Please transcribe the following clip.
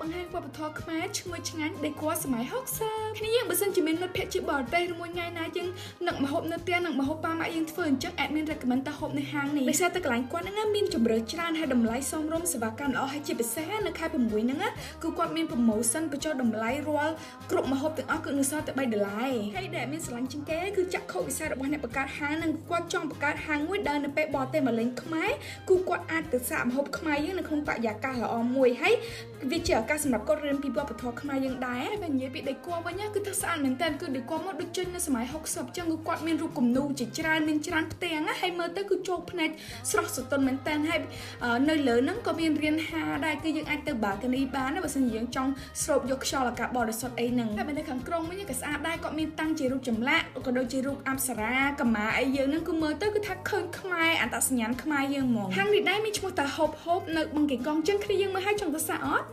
បង្ហាញវប្បធម៌ខ្មែរឈ្ងុយឆ្ងាញ់ដេគ័រសម័យ60គ្នាយើងបើសិនជាមានមិត្តភក្តិជាបរទេសឬមួយថ្ងៃណាយើងនឹកម្ហូបនៅផ្ទះនឹកម្ហូបប៉ាម៉ាក់យើងធ្វើអញ្ចឹង admin recommend ទៅហូបនៅហាងនេះដោយសារតែកន្លែងគាត់ហ្នឹងមានជម្រើសច្រើនហើយតម្លៃសមរម្យសេវាកម្មល្អហើយជាពិសេសនៅខែ6ហ្នឹងគឺគាត់មាន promotion បញ្ចុះតម្លៃរាល់គ្រប់ម្ហូបទាំងអស់គឺនៅសល់តែ3ដុល្លារហើយដែលមានស្រឡាញ់ជាងគេគឺចក្ខុវិស័យរបស់អ្នកបង្កើតហាងហ្នឹងគាត់ចង់បង្កើតហាងមួយដែលនៅពេលបរទេសមកលេងខ្មែរគឺគាត់អាចទៅសាកម្ហូបខ្មែរយើងនៅក្នុងបរិយាកាសល្អមួយហើយវាជាឱកាសសម្រាប់គាត់រៀនពីវប្បធម៌ខ្មែរយើងដែរហើយបើនិយាយពីដេគ័រវិញគឺថាស្អាតមែនតើគឺដេគ័រមកដូចចេញនៅសម័យ60ចឹងគឺគាត់មានរូបគំនូរជាច្រើនមានច្រើនផ្ទាំងណាហើយមើលទៅគឺចូលភ្នែកស្រស់សទន់មែនតើហើយនៅលើហ្នឹងក៏មានរានហាដែរគឺយើងអាចទៅ balcony បានណាបើសិនជាយើងចង់ស្រូបយកខ្យល់អាកាសបរិសុទ្ធអីហ្នឹងហើយបើនៅខាងក្រុងវិញក៏ស្អាតដែរគាត់មានតាំងជារូបចម្លាក់ក៏ដូចជារូបអប្សរាកម្មាអីយើងហ្នឹងគឺមើលទៅគឺថាឃើញខ្មែរអត្តសញ្ញាណខ្មែរយើងហ្មងហាងនេះដែរមានឈ្មោះថាហូបហូបនៅបឹងកេងកងចឹងគ្នាយើងមើលឲ្យចង់ទៅសាកអត់?